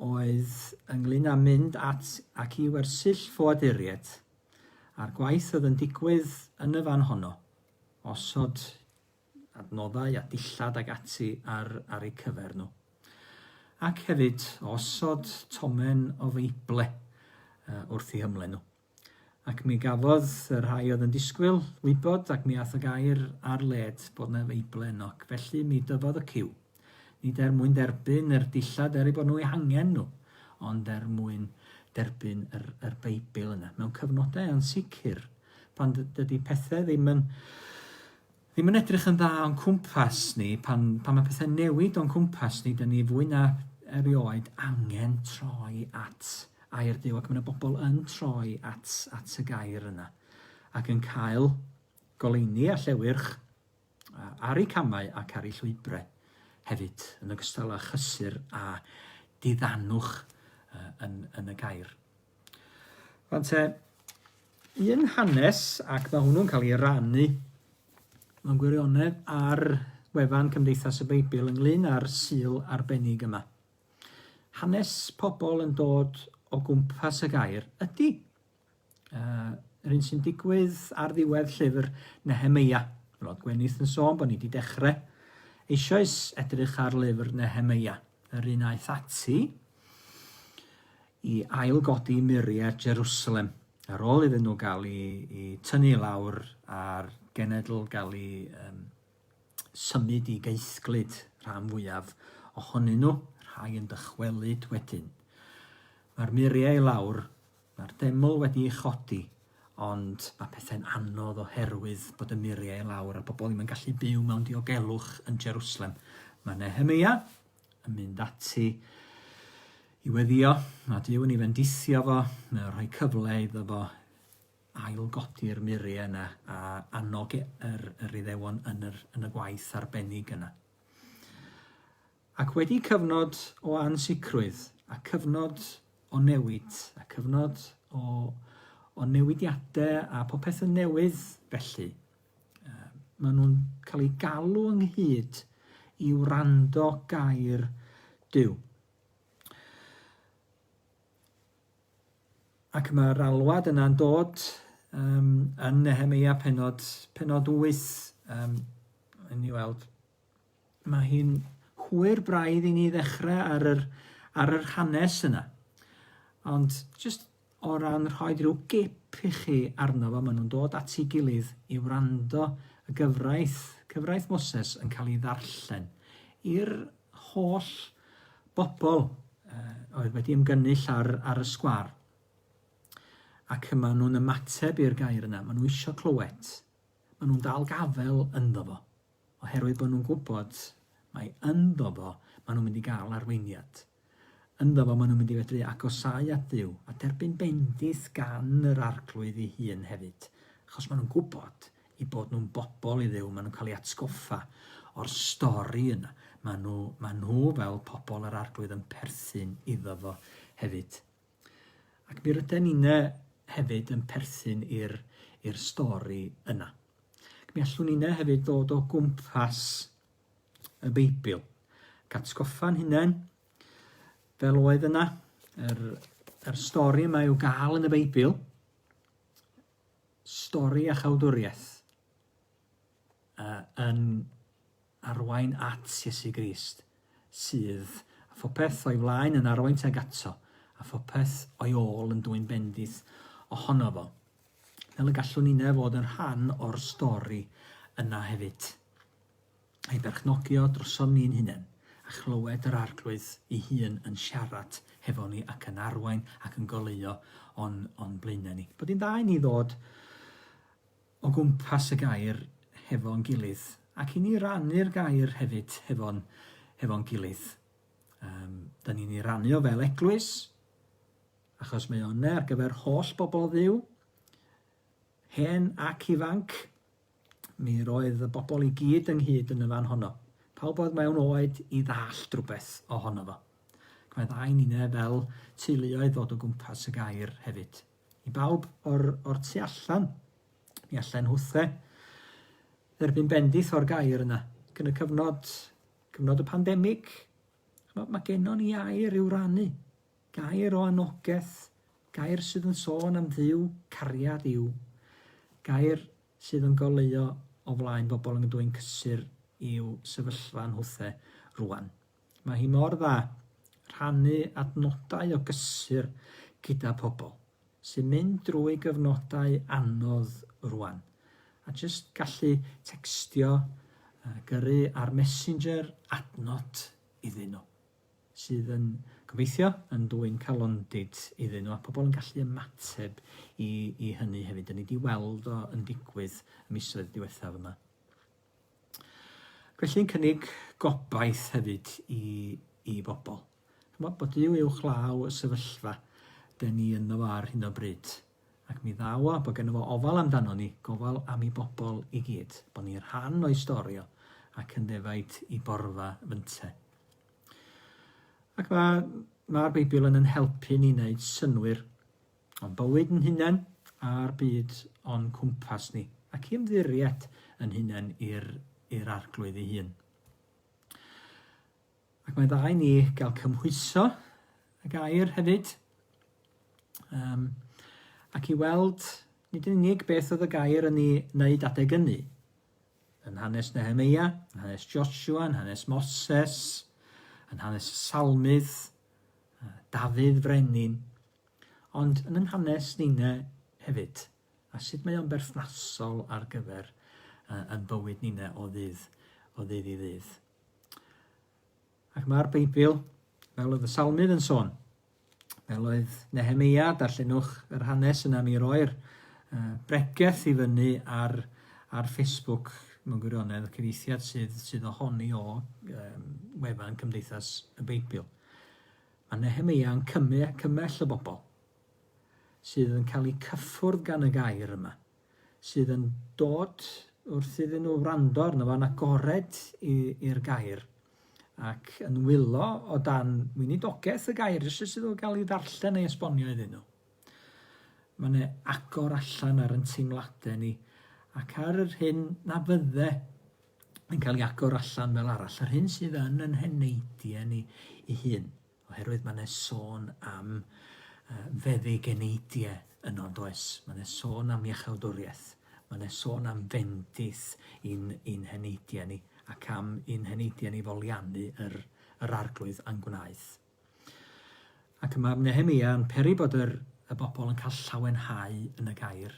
oedd ynglyn â mynd at ac i wersyll ffoaduriaid a'r gwaith oedd yn digwydd yn y fan honno, osod adnoddau a dillad ag ati ar, ar eu cyfer nhw. Ac hefyd osod tomen o Feible uh, wrth eu hymlen nhw. Ac mi gafodd y rhai oedd yn disgwyl wybod ac mi ath y gair ar led bod 'na Feible yno, ac felly mi dyfodd y ciw. Nid er mwyn derbyn yr dillad er eu bod nhw eu hangen nhw, ond er mwyn derbyn yr, yr Beibl yna. Mewn cyfnodau ansicr, pan dydy pethau ddim yn ddim yn edrych yn dda o'n cwmpas ni, pan, pan mae pethau'n newid o'n cwmpas ni, dyn ni fwy na erioed angen troi at air Duw, ac mae yna bobl yn troi at, at y gair yna, ac yn cael goleuni a llewyrch ar eu camau ac ar eu llwybrau hefyd, yn ogystal â chysur a diddanwch yn, yn y gair. Rwan te, un hanes, ac mae hwnnw'n cael ei rannu mewn gwirionedd ar wefan Cymdeithas y Beibl ynglyn â'r Sul arbennig yma. Hanes pobl yn dod o gwmpas y gair ydy. Uh, yr un sy'n digwydd ar ddiwedd llyfr Nehemeia. Roedd Gwenith yn sôn bod ni wedi dechrau eisoes edrych ar lyfr Nehemeia. Yr un aeth ati i ail-godi muriau Jerusalem ar ôl iddyn nhw gael eu, eu tynnu i lawr a'r genedl gael ei um, symud i gaethglud rhan fwyaf ohonyn nhw, rhai yn dychwelyd wedyn. Mae'r muriau i lawr, mae'r deml wedi ei chodi, ond mae pethau'n anodd oherwydd bod y muriau i lawr a bobl ddim yn gallu byw mewn diogelwch yn Jerusalem. Mae Nehemiah yn mynd ati i weddio, a Duw yn ei fendithio fo, mae o'n rhoi cyfle iddo fo ail-godi'r muriau yna a annog yr, yr Iddewon yn yr, yn y gwaith arbennig yna. Ac wedi cyfnod o ansicrwydd a cyfnod o newid a cyfnod o, o newidiadau a popeth yn newydd felly, Maen nhw'n cael eu galw ynghyd i wrando gair Duw. Ac mae'r alwad yna'n dod um, yn Nehemeia penod, penod 8. Um, yn i weld. Mae hi'n hwyr braidd i ni ddechrau ar yr, ar yr hanes yna. Ond jyst O ran rhoi rhyw gip i chi arno fo, maen nhw'n dod at ei gilydd i wrando y gyfraith, cyfraith Moses yn cael ei ddarllen i'r holl bobl oedd wedi ymgynnull ar, ar y sgwâr. Ac maen nhw'n ymateb i'r gair yna, maen nhw eisiau clywed. Maen nhw'n dal gafel ynddo fo, oherwydd bod nhw'n gwybod mai ynddo fo maen nhw'n mynd i gael arweiniad. Ynddo fo maen nhw'n mynd i fedru agosáu at Dduw a derbyn bendith gan yr Arglwydd ei hun hefyd, achos maen nhw'n gwybod eu bod nhw'n bobl i Dduw, maen nhw'n cael eu atgoffa o'r stori yna. Maen nhw, maen nhw fel pobl yr Arglwydd yn perthyn iddo fo hefyd. Ac mi ryden ninne hefyd yn perthyn i'r i'r stori yna. Ac mi allwn ninne hefyd ddod o gwmpas y Beibl. Ac atgoffa'n hunain, fel oedd yna, yr, yr stori yma i'w gael yn y Beibl, stori a chawdwriaeth uh, yn arwain at Iesu Grist, sydd a phopeth o'i flaen yn arwain tuag ato, a phopeth o'i ôl yn dwyn bendith ohono fo. Fel y gallwn ninne fod yn rhan o'r stori yna hefyd. A'i berchnogio drosom ni'n hunain, a chlywed yr Arglwydd ei hun yn siarad hefo ni ac yn arwain ac yn goleuo o'n, o'n blaenau ni. Bod hi'n dda i ni ddod o gwmpas y gair hefo'n gilydd, ac i ni rannu'r gair hefyd hefo'n, hefo'n gilydd. Um, da ni'n ei rannu o fel eglwys, achos mae o yna ar gyfer holl bobl Dduw, hen ac ifanc. Mi roedd y bobl i gyd ynghyd yn y fan honno. Pawb oedd mewn oed i ddallt rhywbeth ohono fo. Ac mae dda i ninne fel teuluoedd ddod o gwmpas y gair hefyd. I bawb o'r, or tu allan, mi allen nhwthe dderbyn bendith o'r gair yna. Ac yn y cyfnod, cyfnod y pandemig, mae, mae gennon ni air i'w rannu. Gair o anogaeth, gair sydd yn sôn am Dduw, cariad yw. Gair sydd yn goleuo o flaen bobl yn dwyn cysur i'w sefyllfa nhwthe rwan. Mae hi mor dda rhannu adnodau o gysur gyda pobl sy'n mynd drwy gyfnodau anodd rwan, a jyst gallu tecstio, gyrru ar Messenger adnod iddyn nhw, sydd yn, gobeithio, yn dwyn calondid iddyn nhw, a pobl yn gallu ymateb i, i hynny hefyd. Dyn ni wedi weld o yn digwydd y misoedd diwethaf yma. Felly'n cynnig gobaith hefyd i, i bobl. Chymod, bod Duw uwchlaw y sefyllfa dyn ni ynddo fo ar hyn o bryd. Ac mi ddaw o, bod genno fo ofal amdano ni, gofal am ei bobl i gyd, bod ni'n rhan o'i stori o, ac yn ddefaid i borfa fynte. Ac mae'r mae Beibl yn yn helpu ni wneud synnwyr O'n bywyd yn hunain a'r byd o'n cwmpas ni, ac i ymddiried yn hunain i'r i'r Arglwydd ei hun. Ac mae'n dda i ni gael cymhwyso y gair hefyd, um, ac i weld nid yn unig beth oedd y gair yn ei wneud adeg ynny, yn hanes Nehemeia, yn hanes Joshua, yn hanes Moses, yn hanes y Salmydd, Dafydd Frenin, Ond yn 'yn hanes ninne hefyd, a sut mae o'n berthnasol ar gyfer uh, yn bywyd ninne o ddydd, o ddydd i ddydd. Ac mae'r Beibl, fel oedd y Salmydd yn sôn, fel oedd Nehemeia, darllenwch yr hanes yna, mi roi'r uh, bregeth i fyny ar, ar Facebook mewn gwirionedd, y cyfieithiad sydd, sydd ohoni o um, wefan Cymdeithas y Beibl. Mae Nehemeia yn cymell y bobl sydd yn cael eu cyffwrdd gan y gair yma, sydd yn dod wrth iddyn nhw wrando arno fo yn agored i'r gair ac yn wylo o dan weinidogaeth y gair, jyst ers iddo gael ei ddarllen neu esbonio iddyn nhw. Mae'n e agor allan ar yn teimladau ni ac ar yr hyn na fydde yn cael ei agor allan fel arall, yr hyn sydd yn yn heneidiau ni ei hun, oherwydd mae yna sôn am uh, feddyg eneidiau yno, does? Mae yna sôn am iachawdwriaeth, mae yna sôn am fendith i'n, i'n heneidiau ni, ac am i'n heneidiau ni foliannu yr, yr arglwydd a'n gwnaeth. Ac mae Nehemia yn peri bod yr, y bobl yn cael llawenhau yn y gair,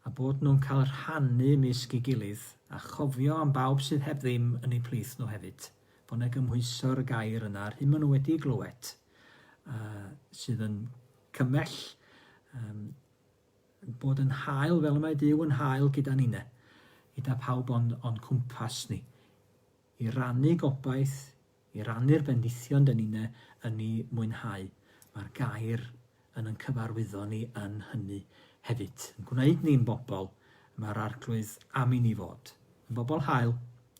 a bod nhw'n cael rhannu mysg ei gilydd, a chofio am bawb sydd heb ddim yn eu plith nhw hefyd, bod 'na gymhwyso'r gair yna, yr hyn maen nhw wedi ei glywed, uh, sydd yn cymell um, bod yn hael fel y mae Duw yn hael gyda ninne, gyda pawb o'n, on cwmpas ni, i rannu gobaith, I rannu'r bendithion dyn ninne yn 'u mwynhau. Mae'r gair yn yn cyfarwyddo ni yn hynny hefyd, yn gwneud ni'n bobl y mae'r Arglwydd am i ni fod. Yn bobl hael,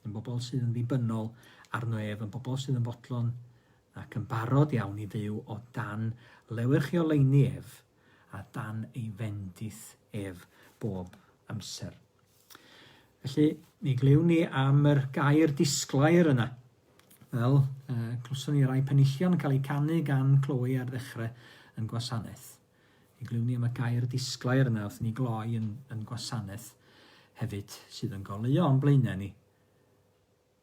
yn bobl sydd yn ddibynnol arno ef, yn bobl sydd yn fodlon ac yn barod iawn i fyw o dan lewyrch ei oleuni ef a dan ei fendith ef bob amser. Felly, mi glywn ni am yr gair disglair yna. Fel, uh, clywson ni rai penillion yn cael eu canu gan Chloe ar ddechrau yn gwasanaeth. Mi glywn ni am y gair disglair yna wrth ni gloi yn, yn gwasanaeth hefyd, sydd yn goleuo o'n blaenau ni,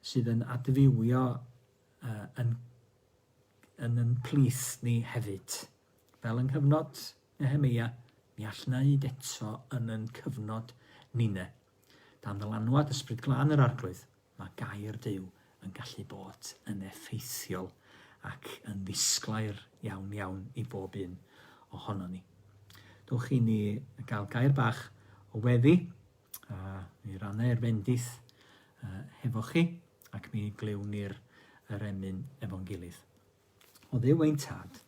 sydd yn adfywio uh, yn, yn yn plith ni hefyd. Fel yng nghyfnod Nehemeia, mi all wneud eto yn yn cyfnod ninne. Dan ddylanwad Ysbryd Glân yr Arglwydd, mae gair Duw yn gallu bod yn effeithiol ac yn ddisglair iawn iawn i bob un ohonon ni. Dowch i ni gael gair bach o weddi, a mi rannau'r fendith uh, hefo chi, ac mi glywn ni'r yr emyn efo'n gilydd. O Dduw ein Tad,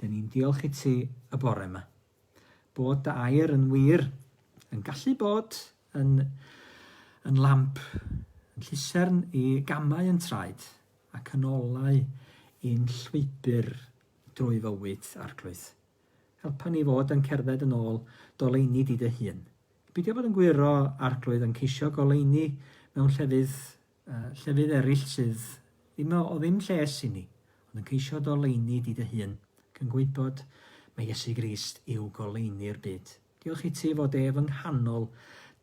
dyn ni'n diolch i ti y bore yma. Bod dy air yn wir, yn gallu bod yn, yn lamp, yn llusern i gamau yn traed ac yn olau i'n llwybr drwy fywyd, Arglwydd. Helpa ni fod yn cerdded yn ôl d'oleuni di dy hun. Beidio bod yn gwyro, Arglwydd, yn ceisio goleuni mewn llefydd llefydd eraill sydd ddim o, o ddim lles i ni, ond yn ceisio d'oleuni di dy hun, ac yn gwybod mae Iesu Grist yw goleuni'r byd. Diolch i ti fod ef yng nghanol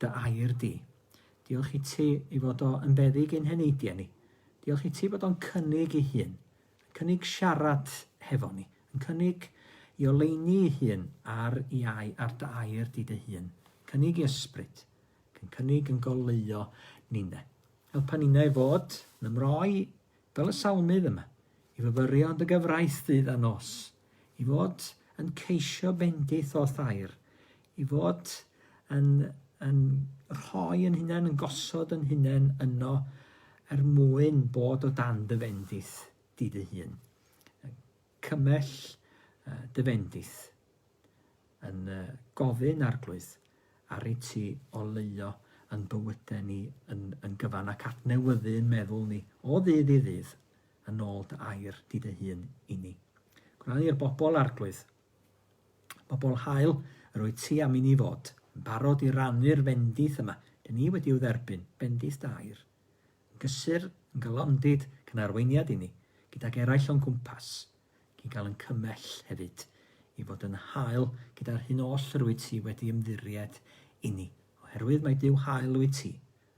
dy air di. Diolch i ti ei fod o yn feddyg ein heneidiau ni. Diolch i ti bod o'n cynnig ei hun, yn cynnig siarad hefo ni, yn cynnig i oleuni ei hun ar i ai ar dy air di dy hun, cynnig i ysbryd, ac yn cynnig yn goleuo ninne. Helpa ninne i fod yn ymroi fel y salmydd yma, i fyfyrio yn dy gyfraith ddydd a nos, i fod yn ceisio bendith o'th air, i fod yn, yn rhoi yn hunain, yn gosod yn hunain yno er mwyn bod o dan dy fendith di dy hun. Cymell dy fendith yn gofyn arglwydd ar i ti oleuo yn bywydau ni yn, yn gyfan ac adnewyddu yn meddwl ni o ddydd i ddydd yn ôl dy air di dy hun i ni. Gwna i'r bobl arglwydd, bobl hael yr wyt ti am i ni fod, yn barod i rannu'r fendith yma, dyn ni wedi i'w dderbyn, bendith dy air. Yn gysur, yn galondid, ac yn arweiniad i ni, gydag eraill o'n cwmpas, ac i'n cael yn cymell hefyd i fod yn hael gyda'r hyn oll yr wyt ti wedi ymddiried i ni, oherwydd mae Duw hael wyt ti,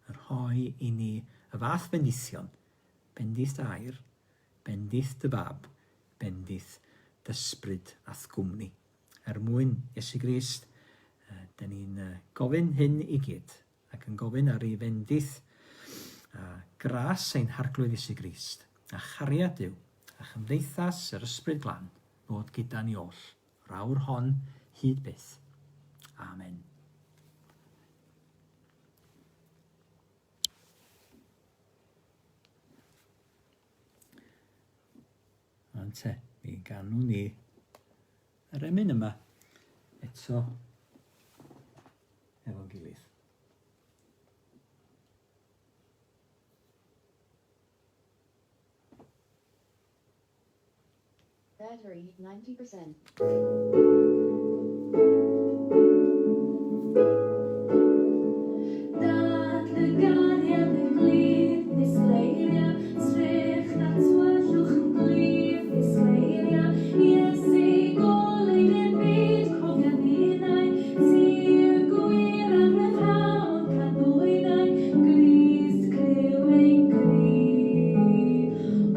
yn rhoi i ni y fath fendithion, Bendith dy air, bendith dy fab, bendith d'ysbryd a'th gwmni. Er mwyn Iesu Grist, dyn ni'n gofyn hyn i gyd, ac yn gofyn ar ei fendith a gras ein Harglwydd Iesu Grist, a chariad Duw, a chymdeithas yr Ysbryd Glân, fod gyda ni oll, o'r awr hon hyd byth. Amen. Ond te, mi ganwn ni yr emyn yma eto efo'n gilydd. Battery 90%. Dadlygariad yn glir, disgleiria, Trech na tywyllwch yn glir, disgleiria, Iesu goleuni'r byd, cofia ninnau, Ti y gwir am ryddhaon cadwynau, Grist clyw ein cri.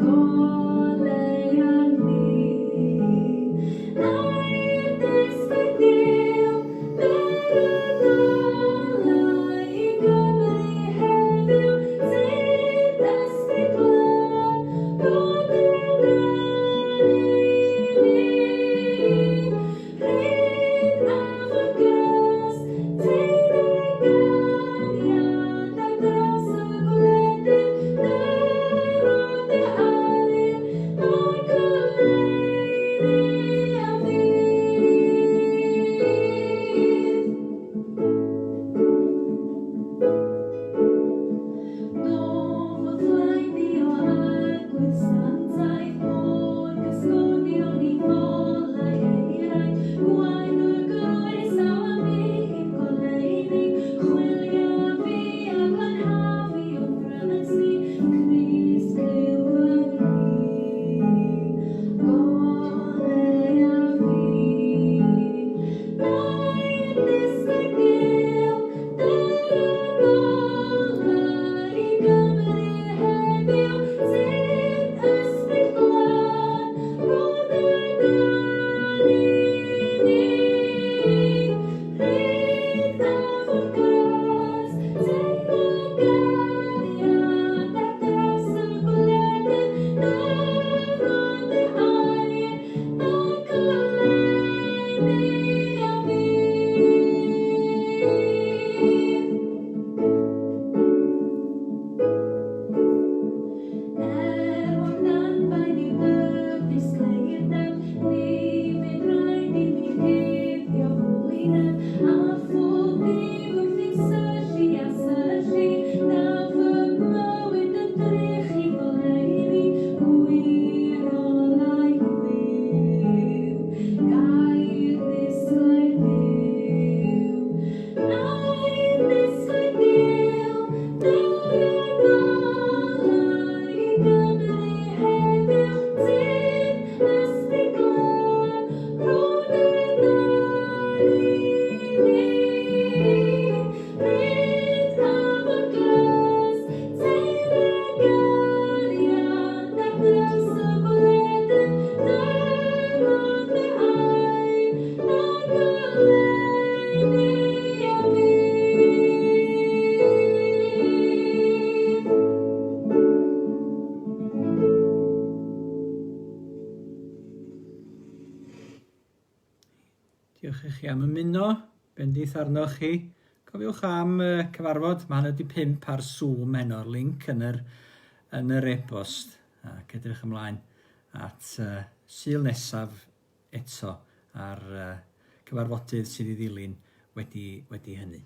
Goleuan ni. Air Diolch i chi am ymuno. Bendith arnoch chi. Cofiwch am y cyfarfod, mae 4:30 ar Zoom heno'r link yn yr, yn yr e-bost. Ac edrych ymlaen at uh, Sul nesaf eto a'r uh, cyfarfodydd sydd i ddilyn wedi, wedi hynny.